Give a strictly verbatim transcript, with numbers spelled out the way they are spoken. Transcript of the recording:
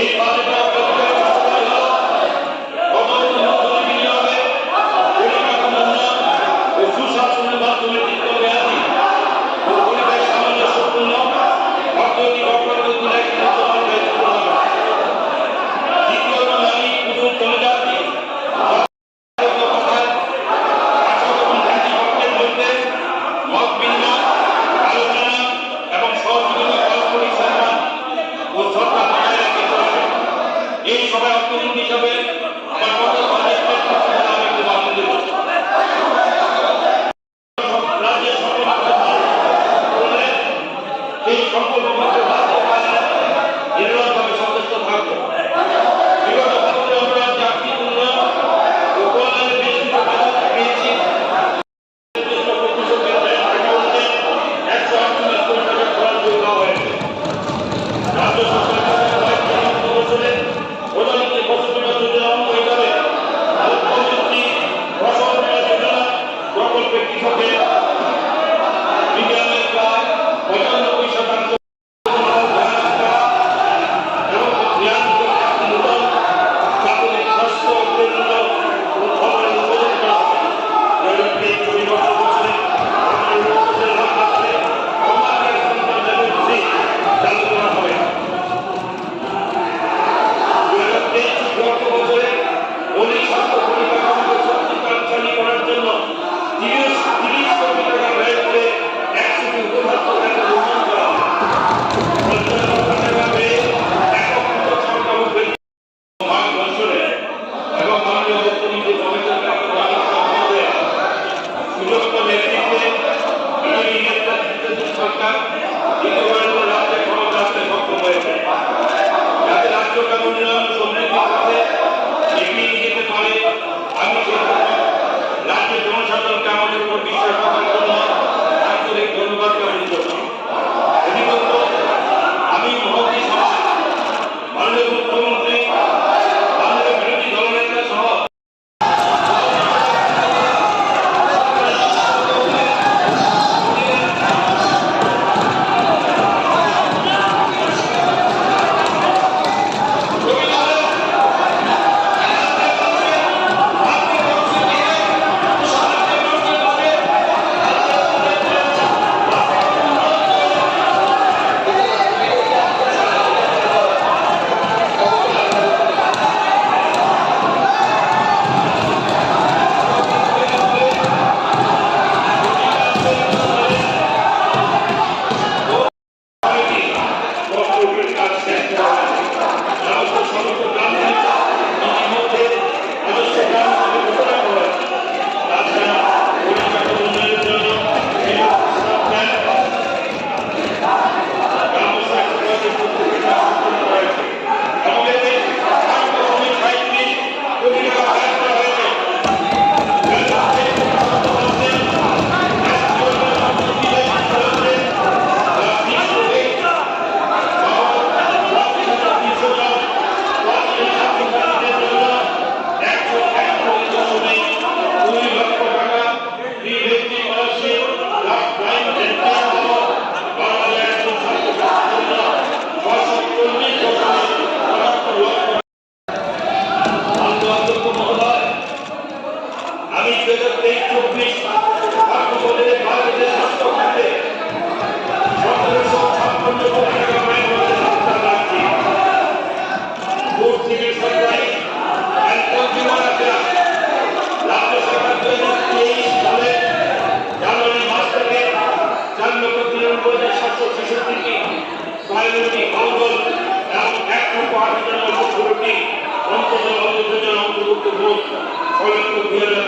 এই বাজেটে অগ্রাধিকার বাস্তবায়ন হলো অদম্য মূল্যনীতি নিয়োগে পরিকাঠামো উন্নয়ন ও সুশাসনের মাধ্যমে টিকবে আদি ও পরিবেশ সামঞ্জস্যপূর্ণ অর্থনৈতিক অগ্রগতি তুলে একটি উন্নয়ন ব্যয় করতে হবে। দ্বিতীয়ত, নারী, পুরুষ, জনজাতি, ভাষা এবং জাতির পক্ষের মধ্যে মত বিনিময়, আলোচনা এবং সহযোগিতা পারস্পরিক সম্মান ও শ্রদ্ধা বজায় রাখতে হবে। এই সভায় অতিথি হিসাবে আমার কথা বলার চেষ্টা করতে হবে, আমি একটু বাধা দেব। রাজ্যের সকল করলে এই সংকল্পপত্র বাস্তবায়নে নিরলসভাবে সচেষ্ট থাকব। বিগত বছরে আমরা জাতির উন্নয়ন ও কল্যাণে বিস্তৃত প্রচেষ্টা পেয়েছি। একশো আটচল্লিশ কোটি টাকা খরচ দেওয়া হয়েছে। রাজ্য সরকার কয়েক বছরে প্রধানমন্ত্রী ফসল বীমা যোজনা অনুযায়ী মুখ্যমন্ত্রী ফসল বীমা যোজনা প্রকল্পে কৃষকের প্রিমিয়ামের প্রায় পঁচানব্বই শতাংশ এবং প্রিমিয়াম প্রাপ্তিমূলক প্রাথমিক স্বাস্থ্য কেন্দ্র ও খবরের উপযোগী করা হবে। দুই হাজার তেইশ চব্বিশ বছরে সরকারের উদ্যোগে লক্ষ্যে সমাজের সন্তান চালু করা হবে। দুই হাজার তেইশ অর্থ বছরে মৌলিক স্বাস্থ্য পরিকাঠামোকে শক্তিশালী করার জন্য তিরিশ, তিরিশ কোটি টাকা ব্যয় করে একশোটি উপস্বাস্থ্য কেন্দ্র নির্মাণ করা হবে। পঞ্চাশ কোটি টাকা ব্যয়ে একত্রিত সরকার উদ্যোগ মার্চ বছরে এবং মাননীয় মুখ্যমন্ত্রী মমতা বন্দ্যোপাধ্যায় সুযোগ্য নেতৃত্বে বিজেপি নেতৃত্বাধীন সরকার দ্বিতীয়বার রাজ্যে ক্ষমতা আসতে সক্ষম হয়েছে, যাতে রাজ্যটা উন্নয়ন সমৃদ্ধির পথে এগিয়ে নিয়ে যেতে পারে। আমি সেই জন্য রাজ্যের জনসাধারণকে আমাদের উপর বিশ্বাস রাখার জন্য আন্তরিক ধন্যবাদ জ্ঞাপন করছি। অধিকতর আমি মহতী সমাজ, মাননীয় মুখ্যমন্ত্রী, মাননীয় বিরোধী দলনেতা সহ আমি দুই হাজার তেইশ চব্বিশ অর্থ বছরে বাজেটে স্বাস্থ্য খাতে সতেরোশো ছাপ্পান্ন কোটি টাকা ব্যয় করতে প্রস্তাব রাখছি। Food civil supply and consumer affairs রাজ্য সরকার দুই হাজার তেইশ সালে জানুয়ারি মাস থেকে চার লক্ষ তিরানব্বই হাজার সাতশো ছেষট্টিটি প্রায়োরিটি হাউসহোল্ড এবং এক লক্ষ আট হাজার নয়শো ষোলোটি অন্তত অন্তর্ভুক্ত বোর্ড ছয় লক্ষ দুই হাজার